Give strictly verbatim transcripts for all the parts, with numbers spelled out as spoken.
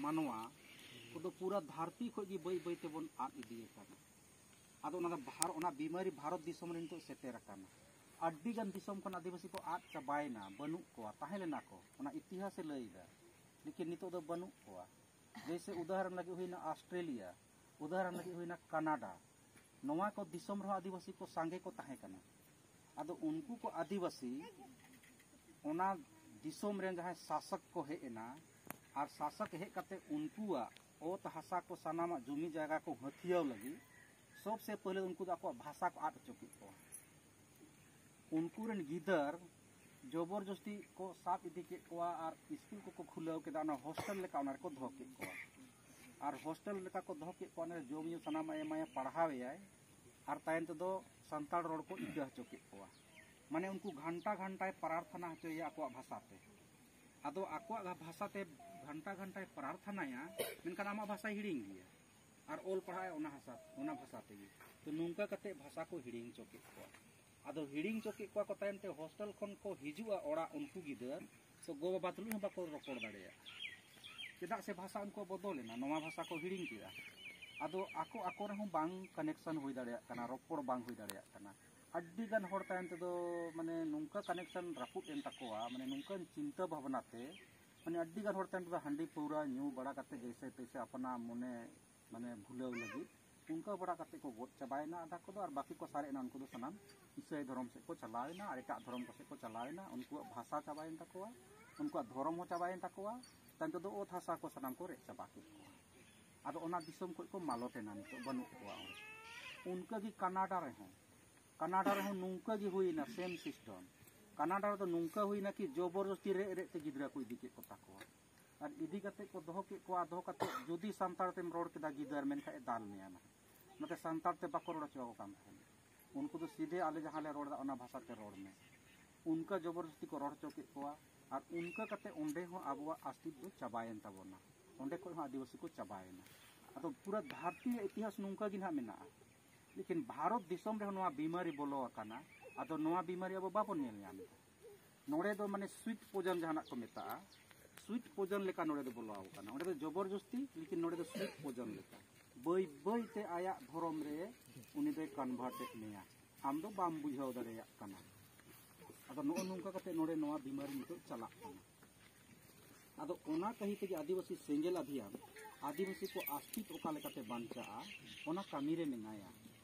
ᱢᱟᱱᱣᱟ ᱠᱚᱫᱚ ᱯᱩᱨᱟᱹ ᱫᱷᱟᱹᱨᱛᱤ ᱠᱷᱚᱱ ᱜᱮ ᱵᱟᱹᱭ ᱵᱟᱹᱭ ᱛᱮᱵᱚᱱ ᱟᱫ ᱤᱫᱤ ᱟᱠᱟᱱᱟ᱾ ᱟᱫᱚ ᱚᱱᱟ ᱫᱚ ᱵᱷᱟᱨ-, ᱚᱱᱟ ᱵᱤᱢᱟᱨᱤ ᱵᱷᱟᱨᱚᱛ ᱫᱤᱥᱚᱢ ᱨᱮ ᱱᱤᱛᱚᱜ ᱥᱮᱴᱮᱨ ᱟᱠᱟᱱᱟ᱾ ᱟᱹᱰᱤ ᱜᱟᱱ ᱫᱤᱥᱚᱢ ᱠᱷᱚᱱ ᱟᱹᱫᱤᱵᱟᱹᱥᱤ ᱠᱚ ᱟᱫ ᱪᱟᱵᱟᱭᱮᱱᱟ, ᱵᱟᱹᱱᱩᱜ ᱠᱚᱣᱟ, ᱛᱟᱦᱮᱸ ᱞᱮᱱᱟ ᱠᱚ, ᱚᱱᱟ ᱤᱛᱤᱦᱟᱥᱮ ᱞᱟᱹᱭ ᱮᱫᱟ, ᱞᱮᱠᱤᱱ ᱱᱤᱛᱚᱜ ᱫᱚ ᱵᱟᱹᱱᱩᱜ ᱠᱚᱣᱟ᱾ ᱡᱮᱭᱥᱮ ᱩᱫᱟᱦᱚᱨᱚᱱ ᱞᱟᱹᱜᱤᱫ ᱦᱩᱭᱱᱟ ᱚᱥᱴᱨᱮᱞᱤᱭᱟ, ᱩᱫᱟᱦᱚᱨᱚᱱ ᱞᱟᱹᱜᱤᱫ ᱦᱩᱭᱱᱟ ᱠᱟᱱᱟᱰᱟ, ᱱᱚᱣᱟ ᱠᱚ ᱫᱤᱥᱚᱢ ᱨᱮᱦᱚᱸ ᱟᱹᱫᱤᱵᱟᱹᱥᱤ ᱠᱚ ᱥᱟᱸᱜᱮ ᱠᱚ ᱛᱟᱦᱮᱸ ᱠᱟᱱᱟ᱾ ᱟᱫᱚ ᱩᱱᱠᱩ ᱠᱚ ᱟᱹᱫᱤᱵᱟᱹᱥᱤ ᱚᱱᱟ ᱫᱤᱥᱚᱢ ᱨᱮᱱ ᱡᱟᱦᱟᱸᱭ ᱥᱟᱥᱚᱠ ᱠᱚ ᱦᱮᱡ ᱮᱱᱟ, ᱟᱨ ᱥᱟᱥᱚᱠ ᱦᱮᱡ ᱠᱟᱛᱮ ᱩᱱᱠᱩᱣᱟᱜ ᱚᱛ ᱦᱟᱥᱟ ᱠᱚ ᱥᱟᱱᱟᱢᱟᱜ ᱡᱩᱢᱤ ᱡᱟᱭᱜᱟ ᱠᱚ ᱦᱟᱹᱛᱭᱟᱹᱣ ᱞᱟᱹᱜᱤᱫ ᱥᱚᱵᱥᱮ ᱯᱟᱹᱦᱤᱞᱮ ᱩᱱᱠᱩ ᱫᱚ ᱟᱠᱚᱣᱟᱜ ᱵᱷᱟᱥᱟ ᱠᱚ ᱟᱫ ᱦᱚᱪᱚ ᱠᱮᱫ ᱠᱚᱣᱟ᱾ ᱩᱱᱠᱩ ᱨᱮᱱ ᱜᱤᱫᱟᱹᱨ ᱡᱚᱵᱚᱨ ᱡᱚᱥᱛᱤ ᱠᱚ ᱥᱟᱵ ᱤᱫᱤ ᱠᱮᱫ ᱠᱚᱣᱟ ᱟᱨ ᱥᱠᱩᱞ ᱠᱚᱠᱚ ᱠᱷᱩᱞᱟᱹᱣ ᱠᱮᱫᱟ, ᱚᱱᱟ ᱦᱳᱥᱴᱮᱞ ᱞᱮᱠᱟ ᱚᱱᱟ ᱨᱮᱠᱚ ᱫᱚᱦᱚ ᱠᱮᱫ ᱠᱚᱣᱟ᱾ ᱟᱨ ᱦᱳᱥᱴᱮᱞ ᱞᱮᱠᱟ ᱠᱚ ᱫᱚᱦᱚ ᱠᱮᱫ ᱠᱚᱣᱟ, ᱚᱱᱟ ᱨᱮ ᱡᱚᱢ ᱧᱩ ᱥᱟᱱᱟᱢᱟᱜ ᱮ ᱮᱢᱟᱭᱟ, ᱯᱟᱲᱦᱟᱣ ᱮᱭᱟᱭ, ᱟᱨ ᱛᱟᱭᱚᱢ ᱛᱮᱫᱚ ᱥᱟᱱᱛᱟᱲ ᱨᱚᱲ ᱠᱚ ᱤᱠᱟᱹ ᱦᱚᱪᱚ ᱠᱮᱫ ᱠᱚᱣᱟ᱾ ᱢᱟᱱᱮ ᱩᱱᱠᱩ ᱜᱷᱟᱱᱴᱟ ᱜᱷᱟᱱᱴᱟᱭ ᱯᱨᱟᱨᱛᱷᱚᱱᱟ ᱦᱚᱪᱚᱭᱮᱭᱟ ᱟᱠᱚᱣᱟᱜ ᱵᱷᱟᱥᱟᱛᱮ᱾ ᱟᱫᱚ ᱟᱠᱚᱣᱟᱜ ᱵᱷᱟᱥᱟᱛᱮ ᱜᱷᱟᱱᱴᱟ ᱜᱷᱟᱱᱴᱟᱭ ᱯᱨᱟᱨᱛᱷᱚᱱᱟᱭᱟ, ᱢᱮᱱᱠᱷᱟᱱ ᱟᱢᱟᱜ ᱵᱷᱟᱥᱟᱭ ᱦᱤᱲᱤᱧ ᱜᱮᱭᱟ᱾ ᱟᱨ ᱚᱞ ᱯᱟᱲᱦᱟᱜ ᱚᱱᱟ ᱵᱷᱟᱥᱟ, ᱚᱱᱟ ᱵᱷᱟᱥᱟ ᱛᱮᱜᱮ᱾ ᱛᱚ ᱱᱚᱝᱠᱟ ᱠᱟᱛᱮ ᱵᱷᱟᱥᱟ ᱠᱚ ᱦᱤᱲᱤᱧ ᱦᱚᱪᱚ ᱠᱮᱫ ᱠᱚᱣᱟ᱾ ᱟᱫᱚ ᱦᱤᱲᱤᱧ ᱦᱚᱪᱚ ᱠᱮᱫ ᱠᱚᱣᱟ ᱠᱚ, ᱛᱟᱭᱚᱢ ᱛᱮ ᱦᱳᱥᱴᱮᱞ ᱠᱷᱚᱱ ᱠᱚ ᱦᱤᱡᱩᱜᱼᱟ ᱚᱲᱟᱜ ᱩᱱᱠᱩ ᱜᱤᱫᱟᱹᱨ, ᱛᱚ ᱜᱚ ᱵᱟᱵᱟ ᱛᱩᱞᱩᱡ ᱦᱚᱸ ᱵᱟᱠᱚ ᱨᱚᱯᱚᱲ ᱫᱟᱲᱮᱭᱟᱜᱼᱟ᱾ ᱪᱮᱫᱟᱜ ᱥᱮ ᱵᱷᱟᱥᱟ ᱩᱱᱠᱩᱣᱟᱜ ᱵᱚᱫᱚᱞ ᱮᱱᱟ, ᱱᱚᱣᱟ ᱵᱷᱟᱥᱟ ᱠᱚ ᱦᱤᱲᱤᱧ ᱠᱮᱫᱟ᱾ ᱟᱫᱚ ᱟᱠᱚ ᱟᱠᱚ ᱨᱮᱦᱚᱸ ᱵᱟᱝ ᱠᱟᱱᱮᱠᱥᱚᱱ ᱦᱩᱭ ᱫᱟᱲᱮᱭᱟᱜ ᱠᱟᱱᱟ, ᱨᱚᱯᱚᱲ ᱵᱟᱝ ᱦᱩᱭ ᱫᱟᱲᱮᱭᱟᱜ ᱠᱟᱱᱟ᱾ ᱟᱹᱰᱤ ᱜᱟᱱ ᱦᱚᱲ ᱛᱟᱭᱚᱢ ᱛᱮᱫᱚ ᱢᱟᱱᱮ ᱱᱚᱝᱠᱟ ᱠᱟᱱᱮᱠᱥᱚᱱ ᱨᱟᱹᱯᱩᱫ ᱮᱱ ᱛᱟᱠᱚᱣᱟ, ᱢᱟᱱᱮ ᱱᱚᱝᱠᱟᱱ ᱪᱤᱱᱛᱟᱹ ᱵᱷᱟᱵᱽᱱᱟ ᱛᱮ, ᱢᱟᱱᱮ ᱟᱹᱰᱤ ᱜᱟᱱ ᱦᱚᱲ ᱛᱟᱭᱚᱢ ᱛᱮᱫᱚ ᱦᱟᱺᱰᱤ ᱯᱟᱹᱣᱨᱟᱹ ᱧᱩ ᱵᱟᱲᱟ ᱠᱟᱛᱮ ᱡᱮᱭᱥᱮ ᱛᱮᱭᱥᱮ ᱟᱯᱱᱟ ᱢᱚᱱᱮ ᱢᱟᱱᱮ ᱵᱷᱩᱞᱟᱹᱣ ᱞᱟᱹᱜᱤᱫ ᱚᱱᱠᱟ ᱵᱟᱲᱟ ᱠᱟᱛᱮ ᱠᱚ ᱜᱚᱡ ᱪᱟᱵᱟᱭᱮᱱᱟ᱾ ᱟᱫᱷᱟ ᱠᱚᱫᱚ ᱟᱨ ᱵᱟᱹᱠᱤ ᱠᱚ ᱥᱟᱨᱮᱡ ᱮᱱᱟ, ᱩᱱᱠᱩ ᱫᱚ ᱥᱟᱱᱟᱢ ᱤᱥᱟᱹᱭ ᱫᱷᱚᱨᱚᱢ ᱥᱮᱫ ᱠᱚ ᱪᱟᱞᱟᱣᱮᱱᱟ ᱟᱨ ᱮᱴᱟᱜ ᱫᱷᱚᱨᱚᱢ ᱠᱚ ᱥᱮᱫ ᱠᱚ ᱪᱟᱞᱟᱣᱮᱱᱟ᱾ ᱩᱱᱠᱩᱣᱟᱜ ᱵᱷᱟᱥᱟ ᱪᱟᱵᱟᱭᱮᱱ ᱛᱟᱠᱚᱣᱟ, ᱩᱱᱠᱩᱣᱟᱜ ᱫᱷᱚᱨᱚᱢ ᱦᱚᱸ ᱪᱟᱵᱟᱭᱮᱱ ᱛᱟᱠᱚᱣᱟ᱾ ᱛᱟᱭᱚᱢ ᱛᱮᱫᱚ ᱚᱛ ᱦᱟᱥᱟ ᱠᱚ ᱥᱟᱱᱟᱢ ᱠᱚ ᱨᱮᱡ ᱪᱟᱵᱟ ᱠᱮᱫ ᱠᱚᱣᱟ᱾ ᱟᱫᱚ ᱚᱱᱟ ᱫᱤᱥᱚᱢ ᱠᱷᱚᱱ ᱠᱚ ᱢᱟᱞᱚᱴ ᱮᱱᱟ, ᱱᱤᱛᱚᱜ ᱵᱟᱹᱱᱩᱜ ᱠᱚᱣᱟ ᱚᱸᱰᱮ᱾ ᱚᱱᱠᱟᱜᱮ ᱠᱟᱱᱟᱰᱟ ᱨᱮᱦᱚᱸ, ᱠᱟᱱᱟᱰᱟ ᱨᱮᱦᱚᱸ ᱱᱚᱝᱠᱟ ᱜᱮ ᱦᱩᱭᱮᱱᱟ, ᱥᱮᱢ ᱥᱤᱥᱴᱮᱢ᱾ ᱠᱟᱱᱟᱰᱟ ᱨᱮᱫᱚ ᱱᱚᱝᱠᱟ ᱦᱩᱭᱱᱟ ᱠᱤ ᱡᱚᱵᱚᱨᱫᱚᱥᱛᱤ ᱨᱮᱡ ᱨᱮᱡ ᱛᱮ ᱜᱤᱫᱽᱨᱟᱹ ᱠᱚ ᱤᱫᱤ ᱠᱮᱫ ᱠᱚ ᱛᱟᱠᱚᱣᱟ᱾ ᱟᱨ ᱤᱫᱤ ᱠᱟᱛᱮ ᱠᱚ ᱫᱚᱦᱚ ᱠᱮᱫ ᱠᱚᱣᱟ, ᱫᱚᱦᱚ ᱠᱟᱛᱮ ᱡᱩᱫᱤ ᱥᱟᱱᱛᱟᱲ ᱛᱮᱢ ᱨᱚᱲ ᱠᱮᱫᱟ ᱜᱤᱫᱟᱹᱨ, ᱢᱮᱱᱠᱷᱟᱱ ᱮ ᱫᱟᱞ ᱢᱮᱭᱟ ᱱᱟᱦᱟᱜ᱾ ᱚᱱᱟᱛᱮ ᱥᱟᱱᱛᱟᱲ ᱛᱮ ᱵᱟᱠᱚ ᱨᱚᱲ ᱦᱚᱪᱚ ᱟᱠᱚ ᱠᱟᱱ ᱛᱟᱦᱮᱸᱫ᱾ ᱩᱱᱠᱩ ᱫᱚ ᱥᱤᱫᱷᱮ ᱟᱞᱮ ᱡᱟᱦᱟᱸ ᱞᱮ ᱨᱚᱲ ᱮᱫᱟ ᱚᱱᱟ ᱵᱷᱟᱥᱟ ᱛᱮ ᱨᱚᱲ ᱢᱮ᱾ ᱚᱱᱠᱟ ᱡᱚᱵᱚᱨᱫᱚᱥᱛᱤ ᱠᱚ ᱨᱚᱲ ᱦᱚᱪᱚ ᱠᱮᱫ ᱠᱚᱣᱟ᱾ ᱟᱨ ᱚᱱᱠᱟ ᱠᱟᱛᱮ ᱚᱸᱰᱮ ᱦᱚᱸ ᱟᱵᱚᱣᱟᱜ ᱟᱥᱛᱤᱛᱵᱚ ᱪᱟᱵᱟᱭᱮᱱ ᱛᱟᱵᱚᱱᱟ᱾ ᱚᱸᱰᱮ ᱠᱷᱚᱱ ᱦᱚᱸ ᱟᱹᱫᱤᱵᱟᱹᱥᱤ ᱠᱚ ᱪᱟᱵᱟᱭᱮᱱᱟ᱾ ᱟᱫᱚ ᱯᱩᱨᱟᱹ ᱫᱷᱟᱹᱨᱛᱤ ᱨᱮᱭᱟᱜ ᱤᱛᱤᱦᱟᱥ ᱱᱚᱝᱠᱟ ᱜᱮ ᱱᱟᱦᱟᱜ ᱢᱮᱱᱟᱜᱼᱟ᱾ ᱞᱮᱠᱤᱱ ᱵᱷᱟᱨᱚᱛ ᱫᱤᱥᱚᱢ ᱨᱮᱦᱚᱸ ᱱᱚᱣᱟ ᱵᱤᱢᱟᱨᱤ ᱵᱚᱞᱚ ᱟᱠᱟᱱᱟ᱾ ᱟᱫᱚ ᱱᱚᱣᱟ ᱵᱤᱢᱟᱨᱤ ᱟᱵᱚ ᱵᱟᱵᱚᱱ ᱧᱮᱞ ᱧᱟᱢ ᱮᱫᱟ᱾ ᱱᱚᱰᱮ ᱫᱚ ᱢᱟᱱᱮ ᱥᱩᱭᱤᱴ ᱯᱚᱭᱡᱚᱱ ᱡᱟᱦᱟᱱᱟᱜ ᱠᱚ ᱢᱮᱛᱟᱜᱼᱟ, ᱥᱩᱭᱤᱴ ᱯᱚᱭᱡᱚᱱ ᱞᱮᱠᱟ ᱱᱚᱰᱮ ᱫᱚ ᱵᱚᱞᱚ ᱟᱠᱟᱱᱟ᱾ ᱚᱸᱰᱮ ᱫᱚ ᱡᱚᱵᱚᱨ ᱡᱚᱥᱛᱤ, ᱞᱮᱠᱤᱱ ᱱᱚᱰᱮ ᱫᱚ ᱥᱩᱭᱤᱴ ᱯᱚᱭᱡᱚᱱ ᱞᱮᱠᱟ᱾ ᱵᱟᱹᱭ ᱵᱟᱹᱭ ᱛᱮ ᱟᱭᱟᱜ ᱫᱷᱚᱨᱚᱢ ᱨᱮ ᱩᱱᱤ ᱫᱚᱭ ᱠᱚᱱᱵᱷᱟᱨᱴ ᱮᱫ ᱢᱮᱭᱟ᱾ ᱟᱢ ᱫᱚ ᱵᱟᱢ ᱵᱩᱡᱷᱟᱹᱣ ᱫᱟᱲᱮᱭᱟᱜ ᱠᱟᱱᱟ᱾ ᱟᱫᱚ ᱱᱚᱜᱼᱚ ᱱᱚᱝᱠᱟ ᱠᱟᱛᱮ ᱱᱚᱰᱮ ᱱᱚᱣᱟ ᱵᱤᱢᱟᱨᱤ ᱱᱤᱛᱚᱜ ᱪᱟᱞᱟᱜ ᱠᱟᱱᱟ᱾ ᱟᱫᱚ ᱚᱱᱟ ᱠᱟᱹᱦᱤ ᱛᱮᱜᱮ ᱟᱹᱫᱤᱵᱟᱹᱥᱤ ᱥᱮᱸᱜᱮᱞ ᱚᱵᱷᱤᱭᱟᱱ, ᱟᱹᱫᱤᱵᱟᱹᱥᱤ ᱠᱚ ᱟᱥᱛᱤᱛ ᱚᱠᱟ ᱞᱮᱠᱟᱛᱮ ᱵᱟᱧᱪᱟᱜᱼᱟ, ᱚᱱᱟ ᱠᱟᱹᱢᱤ ᱨᱮ ᱢᱮᱱᱟᱭᱟ᱾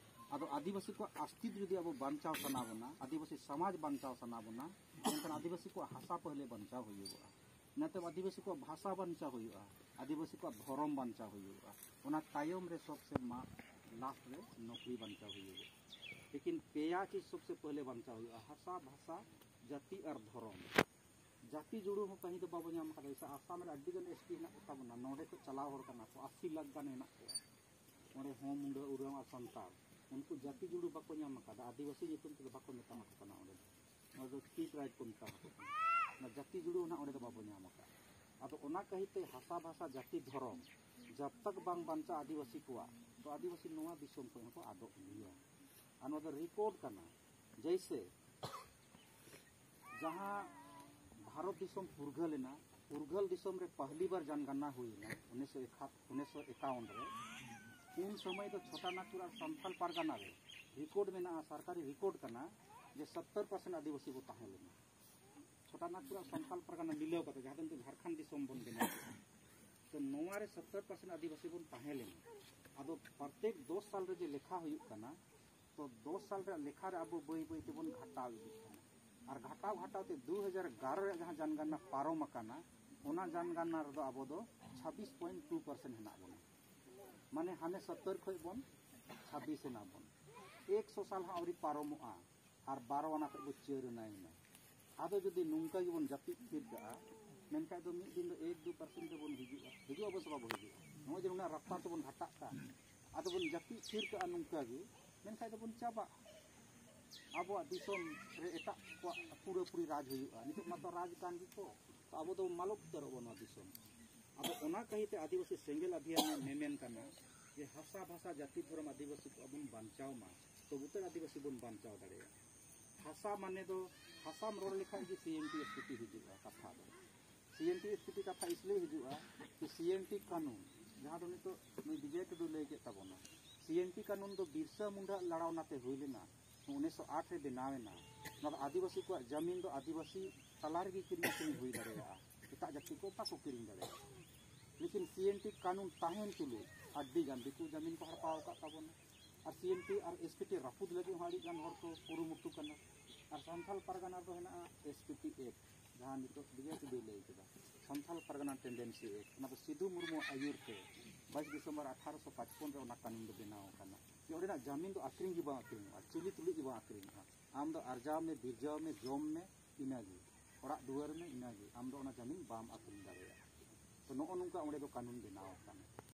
ᱟᱫᱚ ᱟᱹᱫᱤᱵᱟᱹᱥᱤ ᱠᱚᱣᱟᱜ ᱟᱥᱛᱤᱛ ᱡᱩᱫᱤ ᱟᱵᱚ ᱵᱟᱧᱪᱟᱣ ᱥᱟᱱᱟ ᱵᱚᱱᱟ, ᱟᱹᱫᱤᱵᱟᱹᱥᱤ ᱥᱚᱢᱟᱡᱽ ᱵᱟᱧᱪᱟᱣ ᱥᱟᱱᱟ ᱵᱚᱱᱟ, ᱮᱱᱠᱷᱟᱱ ᱟᱹᱫᱤᱵᱟᱹᱥᱤ ᱠᱚᱣᱟᱜ ᱦᱟᱥᱟ ᱯᱟᱹᱦᱞᱮ ᱵᱟᱧᱪᱟᱣ ᱦᱩᱭᱩᱜᱼᱟ᱾ ᱤᱱᱟᱹ ᱛᱟᱭᱚᱢ ᱟᱹᱫᱤᱵᱟᱹᱥᱤ ᱠᱚᱣᱟᱜ ᱵᱷᱟᱥᱟ ᱵᱟᱧᱪᱟᱣ ᱦᱩᱭᱩᱜᱼᱟ, ᱟᱹᱫᱤᱵᱟᱹᱥᱤ ᱠᱚᱣᱟᱜ ᱫᱷᱚᱨᱚᱢ ᱵᱟᱧᱪᱟᱣ ᱦᱩᱭᱩᱜᱼᱟ᱾ ᱚᱱᱟ ᱛᱟᱭᱚᱢ ᱨᱮ ᱥᱚᱵᱥᱮ ᱢᱟ ᱞᱟᱥᱴ ᱨᱮ ᱱᱚᱠᱨᱤ ᱵᱟᱧᱪᱟᱣ ᱦᱩᱭᱩᱜᱼᱟ᱾ ᱞᱮᱠᱤᱱ ᱯᱮᱭᱟ ᱪᱤᱡᱽ ᱥᱚᱵᱥᱮ ᱯᱟᱹᱦᱞᱮ ᱵᱟᱧᱪᱟᱣ ᱦᱩᱭᱩᱜᱼᱟ, ᱦᱟᱥᱟ, ᱵᱷᱟᱥᱟ, ᱡᱟᱹᱛᱤ ᱟᱨ ᱫᱷᱚᱨᱚᱢ᱾ ᱡᱟᱹᱛᱤ ᱡᱩᱲᱩ ᱦᱚᱸ ᱠᱟᱹᱦᱤ ᱫᱚ ᱵᱟᱵᱚ ᱧᱟᱢ ᱟᱠᱟᱫᱟ᱾ ᱡᱮᱭᱥᱮ ᱟᱥᱟᱢ ᱨᱮ ᱟᱹᱰᱤ ᱜᱟᱱ ᱮᱥ ᱴᱤ ᱦᱮᱱᱟᱜ ᱠᱚ ᱛᱟᱵᱚᱱᱟ, ᱱᱚᱰᱮ ᱠᱷᱚᱱ ᱪᱟᱞᱟᱣ ᱦᱚᱲ ᱠᱟᱱᱟ ᱠᱚ, ᱟᱥᱤ ᱞᱟᱠᱷ ᱜᱟᱱ ᱦᱮᱱᱟᱜ ᱠᱚᱣᱟ᱾ ᱚᱸᱰᱮ ᱦᱚᱸ ᱢᱩᱱᱰᱟᱹ, ᱩᱨᱟᱹᱣ ᱟᱨ ᱥᱟᱱᱛᱟᱲ, ᱩᱱᱠᱩ ᱡᱟᱹᱛᱤ ᱡᱩᱲᱩ ᱵᱟᱠᱚ ᱧᱟᱢ ᱟᱠᱟᱫᱟ, ᱟᱹᱫᱤᱵᱟᱹᱥᱤ ᱧᱩᱛᱩᱢ ᱛᱮᱫᱚ ᱵᱟᱠᱚ ᱢᱮᱛᱟᱢ ᱟᱠᱚ ᱠᱟᱱᱟ ᱚᱸᱰᱮ ᱫᱚ᱾ ᱚᱱᱟ ᱫᱚ ᱛᱤ ᱴᱨᱟᱭᱤᱵᱽ ᱠᱚ ᱢᱮᱛᱟ ᱟᱠᱚ ᱠᱟᱱᱟ᱾ ᱚᱱᱟ ᱡᱟᱹᱛᱤ ᱡᱩᱲᱩ ᱱᱟᱦᱟᱜ ᱚᱸᱰᱮ ᱫᱚ ᱵᱟᱵᱚ ᱧᱟᱢ ᱟᱠᱟᱫ᱾ ᱟᱫᱚ ᱚᱱᱟ ᱠᱟᱹᱦᱤᱛᱮ ᱦᱟᱥᱟ, ᱵᱷᱟᱥᱟ, ᱡᱟᱹᱛᱤ, ᱫᱷᱚᱨᱚᱢ ᱡᱟᱵ ᱛᱟᱠ ᱵᱟᱝ ᱵᱟᱧᱪᱟᱜᱼᱟ ᱟᱹᱫᱤᱵᱟᱹᱥᱤ ᱠᱚᱣᱟᱜ, ᱛᱚ ᱟᱹᱫᱤᱵᱟᱹᱥᱤ ᱱᱚᱣᱟ ᱫᱤᱥᱚᱢ ᱠᱷᱚᱱ ᱦᱚᱸᱠᱚ ᱟᱫᱚᱜ ᱜᱮᱭᱟ᱾ ᱟᱨ ᱱᱚᱣᱟ ᱫᱚ ᱨᱮᱠᱚᱨᱰ ᱠᱟᱱᱟ᱾ ᱡᱮᱭᱥᱮ ᱡᱟᱦᱟᱸ ᱵᱷᱟᱨᱚᱛ ᱫᱤᱥᱚᱢ ᱯᱷᱩᱨᱜᱟᱹᱞ ᱮᱱᱟ, ᱯᱷᱩᱨᱜᱟᱹᱞ ᱫᱤᱥᱚᱢ ᱨᱮ ᱯᱟᱦᱞᱤ ᱵᱟᱨ ᱡᱟᱱᱜᱟᱱᱱᱟ ᱦᱩᱭ ᱮᱱᱟ ᱩᱱᱤᱥᱥᱚ ᱮᱠᱟᱣᱚᱱ ᱨᱮ᱾ ᱩᱱ ᱥᱚᱢᱚᱭ ᱫᱚ ᱪᱷᱳᱴᱟ ᱱᱟᱜᱽᱯᱩᱨ ᱟᱨ ᱥᱟᱱᱛᱟᱞ ᱯᱟᱨᱜᱟᱱᱟ ᱨᱮ ᱨᱮᱠᱚᱨᱰ ᱢᱮᱱᱟᱜᱼᱟ, ᱥᱚᱨᱠᱟᱨᱤ ᱨᱮᱠᱚᱨᱰ ᱠᱟᱱᱟ, ᱡᱮ ᱥᱚᱛᱛᱚᱨ ᱯᱟᱨᱥᱮᱱᱴ ᱟᱹᱫᱤᱵᱟᱹᱥᱤ ᱠᱚ ᱛᱟᱦᱮᱸ ᱞᱮᱱᱟ᱾ ᱪᱷᱳᱴᱟ ᱱᱟᱜᱽᱯᱩᱨ ᱟᱨ ᱥᱟᱱᱛᱟᱞ ᱯᱟᱨᱜᱟᱱᱟ ᱢᱤᱞᱟᱹᱣ ᱠᱟᱛᱮ, ᱡᱟᱦᱟᱸ ᱫᱚ ᱱᱤᱛᱚᱜ ᱡᱷᱟᱲᱠᱷᱚᱸᱰ ᱫᱤᱥᱚᱢ ᱵᱚᱱ ᱵᱮᱱᱟᱣ ᱠᱮᱫᱟ, ᱛᱚ ᱱᱚᱣᱟ ᱨᱮ ᱥᱚᱛᱛᱚᱨ ᱯᱟᱨᱥᱮᱱᱴ ᱟᱹᱫᱤᱵᱟᱹᱥᱤ ᱵᱚᱱ ᱛᱟᱦᱮᱸ ᱞᱮᱱᱟ᱾ ᱟᱫᱚ ᱯᱨᱚᱛᱮᱠ ᱫᱚᱥ ᱥᱟᱞ ᱨᱮ ᱡᱮ ᱞᱮᱠᱷᱟ ᱦᱩᱭᱩᱜ ᱠᱟᱱᱟ, ᱛᱚ ᱫᱚᱥ ᱥᱟᱞ ᱨᱮᱭᱟᱜ ᱞᱮᱠᱷᱟ ᱨᱮ ᱟᱵᱚ ᱵᱟᱹᱭ ᱵᱟᱹᱭ ᱛᱮᱵᱚᱱ ᱜᱷᱟᱴᱟᱣ ᱤᱫᱤᱜ ᱠᱟᱱᱟ᱾ ᱟᱨ ᱜᱷᱟᱴᱟᱣ ᱜᱷᱟᱴᱟᱣ ᱛᱮ ᱫᱩ ᱦᱟᱡᱟᱨ ᱮᱜᱟᱨᱚ ᱨᱮᱭᱟᱜ ᱡᱟᱦᱟᱸ ᱡᱟᱱᱜᱟᱱᱱᱟ ᱯᱟᱨᱚᱢ ᱟᱠᱟᱱᱟ, ᱚᱱᱟ ᱡᱟᱱᱜᱟᱱᱱᱟ ᱨᱮᱫᱚ ᱟᱵᱚ ᱫᱚ ᱪᱷᱟᱵᱵᱤᱥ ᱯᱚᱭᱮᱱᱴ ᱴᱩ ᱯᱟᱨᱥᱮᱱᱴ ᱦᱮᱱᱟᱜ ᱵᱚᱱᱟ᱾ ᱢᱟᱱᱮ ᱦᱟᱱᱮ ᱥᱚᱛᱛᱚᱨ ᱠᱷᱚᱱ ᱵᱚᱱ ᱪᱷᱟᱵᱵᱤᱥ ᱮᱱᱟ ᱵᱚᱱ᱾ ᱮᱠᱥᱚ ᱥᱟᱞ ᱦᱚᱸ ᱟᱹᱣᱨᱤ ᱯᱟᱨᱚᱢᱚᱜᱼᱟ, ᱟᱨ ᱵᱟᱨᱚ ᱟᱱᱟ ᱠᱷᱚᱱ ᱵᱚ ᱪᱟᱹᱨ ᱮᱱᱟ᱾ ᱟᱫᱚ ᱡᱩᱫᱤ ᱱᱚᱝᱠᱟ ᱜᱮᱵᱚᱱ ᱡᱟᱹᱯᱤᱫ ᱛᱷᱤᱨ ᱠᱟᱜᱼᱟ, ᱢᱮᱱᱠᱷᱟᱡ ᱫᱚ ᱢᱤᱫ ᱫᱤᱱ ᱫᱚ ᱮᱠ ᱫᱩ ᱯᱟᱨᱥᱮᱱᱴ ᱛᱮᱵᱚᱱ ᱦᱤᱡᱩᱜᱼᱟ᱾ ᱦᱤᱡᱩᱜ ᱟᱵᱚ ᱥᱮ ᱵᱟᱵᱚ ᱦᱤᱡᱩᱜᱼᱟ? ᱱᱚᱜᱼᱚᱭ ᱡᱮ ᱱᱩᱱᱟᱹᱜ ᱨᱟᱯᱛᱟᱨ ᱛᱮᱵᱚᱱ ᱜᱷᱟᱴᱟᱜ ᱠᱟᱱ, ᱟᱫᱚ ᱵᱚᱱ ᱡᱟᱹᱯᱤᱫ ᱛᱷᱤᱨ ᱠᱟᱜᱼᱟ ᱱᱚᱝᱠᱟ ᱜᱮ, ᱢᱮᱱᱠᱷᱟᱡ ᱫᱚᱵᱚᱱ ᱪᱟᱵᱟᱜᱼᱟ᱾ ᱟᱵᱚᱣᱟᱜ ᱫᱤᱥᱚᱢ ᱨᱮ ᱮᱴᱟᱜ ᱠᱚᱣᱟᱜ ᱯᱩᱨᱟᱹᱯᱩᱨᱤ ᱨᱟᱡᱽ ᱦᱩᱭᱩᱜᱼᱟ᱾ ᱱᱤᱛᱚᱜ ᱢᱟᱛᱚ ᱨᱟᱡᱽ ᱠᱟᱱ ᱜᱮᱠᱚ, ᱛᱚ ᱟᱵᱚ ᱫᱚ ᱢᱟᱞᱚᱴ ᱩᱛᱟᱹᱨᱚᱜ ᱵᱚᱱ ᱱᱚᱣᱟ ᱫᱤᱥᱚᱢ᱾ ᱟᱫᱚ ᱚᱱᱟ ᱠᱟᱹᱦᱤᱛᱮ ᱟᱹᱫᱤᱵᱟᱹᱥᱤ ᱥᱮᱸᱜᱮᱞ ᱚᱵᱷᱤᱭᱟᱱ ᱢᱮᱢᱮᱱ ᱠᱟᱱᱟ ᱡᱮ ᱦᱟᱥᱟ, ᱵᱷᱟᱥᱟ, ᱡᱟᱹᱛᱤ, ᱫᱷᱚᱨᱚᱢ ᱟᱹᱫᱤᱵᱟᱹᱥᱤ ᱠᱚ ᱵᱚᱱ ᱵᱟᱧᱪᱟᱣ ᱢᱟ, ᱛᱚᱵᱮ ᱛᱚ ᱟᱹᱫᱤᱵᱟᱹᱥᱤ ᱵᱚᱱ ᱵᱟᱧᱪᱟᱣ ᱫᱟᱲᱮᱭᱟᱜᱼᱟ᱾ ᱦᱟᱥᱟ ᱢᱟᱱᱮ ᱫᱚ, ᱦᱟᱥᱟᱢ ᱨᱚᱲ ᱞᱮᱠᱷᱟᱡ ᱜᱮ ᱥᱤ N T S T P ᱦᱤᱡᱩᱜᱼᱟ ᱠᱟᱛᱷᱟ ᱫᱚ᱾ ᱥᱤ N T S P T ᱠᱟᱛᱷᱟ ᱤᱥᱞᱤ ᱦᱤᱡᱩᱜᱼᱟ ᱠᱤ ᱥᱤ ᱮᱱ ᱴᱤ ᱠᱟᱹᱱᱩᱱ, ᱡᱟᱦᱟᱸ ᱫᱚ ᱱᱤᱛᱚᱜ ᱱᱩᱭ ᱵᱤᱡᱚᱭ ᱴᱩᱰᱩ ᱞᱟᱹᱭ ᱠᱮᱫ ᱛᱟᱵᱚᱱᱟ, ᱥᱤ ᱮᱱ ᱴᱤ ᱠᱟᱹᱱᱩᱱ ᱫᱚ ᱵᱤᱨᱥᱟ ᱢᱩᱱᱰᱟ ᱞᱟᱲᱟᱣᱱᱟ ᱛᱮ ᱦᱩᱭ ᱞᱮᱱᱟ, ᱩᱱᱤᱥᱥᱚ ᱟᱴ ᱨᱮ ᱵᱮᱱᱟᱣ ᱮᱱᱟ᱾ ᱱᱚᱣᱟ ᱫᱚ ᱟᱹᱫᱤᱵᱟᱹᱥᱤ ᱠᱚᱣᱟᱜ ᱡᱟᱢᱤᱱ ᱫᱚ ᱟᱹᱫᱤᱵᱟᱹᱥᱤ ᱛᱟᱞᱟ ᱨᱮᱜᱮ ᱠᱤᱨᱤᱧ ᱟᱹᱠᱷᱨᱤᱧ ᱦᱩᱭ ᱫᱟᱲᱮᱭᱟᱜᱼᱟ, ᱮᱴᱟᱜ ᱡᱟᱹᱛᱤ ᱠᱚ ᱵᱟᱠᱚ ᱠᱤᱨᱤᱧ ᱫᱟᱲᱮᱭᱟᱜᱼᱟ᱾ ᱞᱮᱠᱤᱱ ᱥᱤ ᱮᱱ ᱴᱤ ᱠᱟᱹᱱᱩᱱ ᱛᱟᱦᱮᱱ ᱛᱩᱞᱩᱡ ᱟᱹᱰᱤ ᱜᱟᱱ ᱫᱤᱠᱩ ᱡᱟᱢᱤᱱ ᱠᱚ ᱦᱟᱨᱯᱟᱣ ᱟᱠᱟᱫ ᱛᱟᱵᱚᱱᱟ᱾ ᱟᱨ ᱥᱤ ᱮᱱ ᱴᱤ ᱟᱨ ᱮᱥ ᱯᱤ ᱴᱤ ᱨᱟᱹᱯᱩᱫ ᱞᱟᱹᱜᱤᱫ ᱦᱚᱸ ᱟᱹᱰᱤ ᱜᱟᱱ ᱦᱚᱲ ᱠᱚ ᱠᱩᱨᱩᱢᱩᱴᱩ ᱠᱟᱱᱟ᱾ ᱟᱨ ᱥᱟᱱᱛᱟᱞ ᱯᱟᱨᱜᱟᱱᱟ ᱨᱮᱫᱚ ᱦᱮᱱᱟᱜᱼᱟ ᱮᱥ ᱯᱤ ᱴᱤ ᱮᱠᱴ, ᱡᱟᱦᱟᱸ ᱱᱤᱛᱚᱜ ᱵᱤᱡᱚᱭ ᱴᱩᱰᱩᱭ ᱞᱟᱹᱭ ᱠᱮᱫᱟ, ᱥᱟᱱᱛᱟᱞ ᱯᱟᱨᱜᱟᱱᱟ ᱴᱮᱱᱰᱮᱱᱥᱤ ᱮᱠᱴ, ᱚᱱᱟ ᱫᱚ ᱥᱤᱫᱩ ᱢᱩᱨᱢᱩ ᱟᱹᱭᱩᱨ ᱛᱮ ᱵᱟᱭᱤᱥ ᱰᱤᱥᱮᱢᱵᱚᱨ ᱟᱴᱷᱟᱨᱚᱥᱚ ᱯᱟᱸᱪᱯᱚᱱ ᱨᱮ ᱚᱱᱟ ᱠᱟᱹᱱᱩᱱ ᱫᱚ ᱵᱮᱱᱟᱣ ᱟᱠᱟᱱᱟ᱾ ᱡᱮ ᱚᱸᱰᱮᱱᱟᱜ ᱡᱟᱢᱤᱱ ᱫᱚ ᱟᱹᱠᱷᱨᱤᱧ ᱜᱮ ᱵᱟᱝ ᱟᱹᱠᱷᱨᱤᱧᱚᱜᱼᱟ, ᱪᱤᱞᱤ ᱛᱩᱞᱩᱡ ᱜᱮ ᱵᱟᱝ ᱟᱹᱠᱷᱨᱤᱧᱚᱜᱼᱟ᱾ ᱟᱢ ᱫᱚ ᱟᱨᱡᱟᱣ ᱢᱮ, ᱵᱤᱨᱡᱟᱹᱣ ᱢᱮ, ᱡᱚᱢ ᱢᱮ, ᱤᱱᱟᱹᱜᱮ᱾ ᱚᱲᱟᱜ ᱫᱩᱣᱟᱹᱨ ᱢᱮ, ᱤᱱᱟᱹᱜᱮ᱾ ᱟᱢ ᱫᱚ ᱚᱱᱟ ᱡᱟᱢᱤᱱ ᱵᱟᱢ ᱟᱹᱠᱷᱨᱤᱧ ᱫᱟᱲᱮᱭᱟᱜᱼᱟ᱾ ᱛᱚ ᱱᱚᱜᱼᱚ ᱱᱚᱝᱠᱟ ᱚᱸᱰᱮ ᱫᱚ ᱠᱟᱹᱱᱩᱱ ᱵᱮᱱᱟᱣ ᱟᱠᱟᱱᱟ᱾